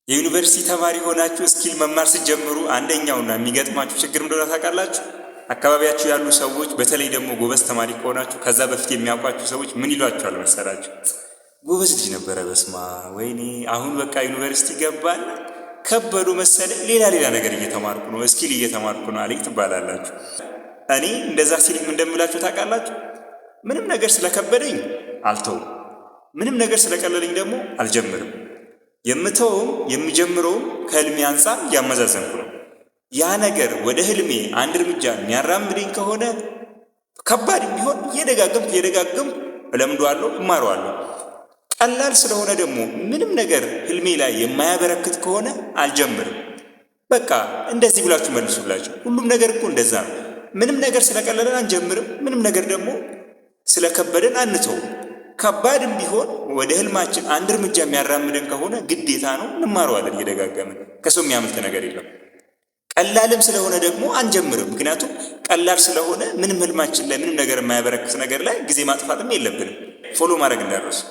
የዩኒቨርሲቲ ተማሪ ሆናችሁ skill መማር ስትጀምሩ አንደኛውና የሚገጥማችሁ ችግር እንደሆነ ታውቃላችሁ። አካባቢያችሁ ያሉ ሰዎች፣ በተለይ ደግሞ ጎበዝ ተማሪ ከሆናችሁ ከዛ በፊት የሚያውቋችሁ ሰዎች ምን ይሏችኋል መሰላችሁ? ጎበዝ ልጅ ነበረ፣ በስማ ወይኔ፣ አሁን በቃ ዩኒቨርሲቲ ገባና ከበዱ መሰለኝ፣ ሌላ ሌላ ነገር እየተማርኩ ነው፣ skill እየተማርኩ ነው አለኝ ትባላላችሁ። እኔ እንደዛ ሲልም እንደምላችሁ ታውቃላችሁ። ምንም ነገር ስለከበደኝ አልተውም፣ ምንም ነገር ስለቀለለኝ ደግሞ አልጀምርም። የምተውም የምጀምረውም ከህልሜ አንጻር እያመዛዘንኩ ነው። ያ ነገር ወደ ህልሜ አንድ እርምጃ የሚያራምደኝ ከሆነ ከባድ ቢሆን እየደጋገምኩ እየደጋገምኩ እለምደዋለሁ፣ እማረዋለሁ። ቀላል ስለሆነ ደግሞ ምንም ነገር ህልሜ ላይ የማያበረክት ከሆነ አልጀምርም። በቃ እንደዚህ ብላችሁ መልሱላቸው። ሁሉም ነገር እኮ እንደዛ ነው። ምንም ነገር ስለቀለለን አንጀምርም። ምንም ነገር ደግሞ ስለከበደን አንተውም። ከባድም ቢሆን ወደ ህልማችን አንድ እርምጃ የሚያራምደን ከሆነ ግዴታ ነው፣ እንማረዋለን እየደጋገምን። ከሰው የሚያመልጥ ነገር የለም። ቀላልም ስለሆነ ደግሞ አንጀምርም። ምክንያቱም ቀላል ስለሆነ ምንም ህልማችን ላይ ምንም ነገር የማያበረክት ነገር ላይ ጊዜ ማጥፋትም የለብንም። Follow ማድረግ እንዳትረሱ።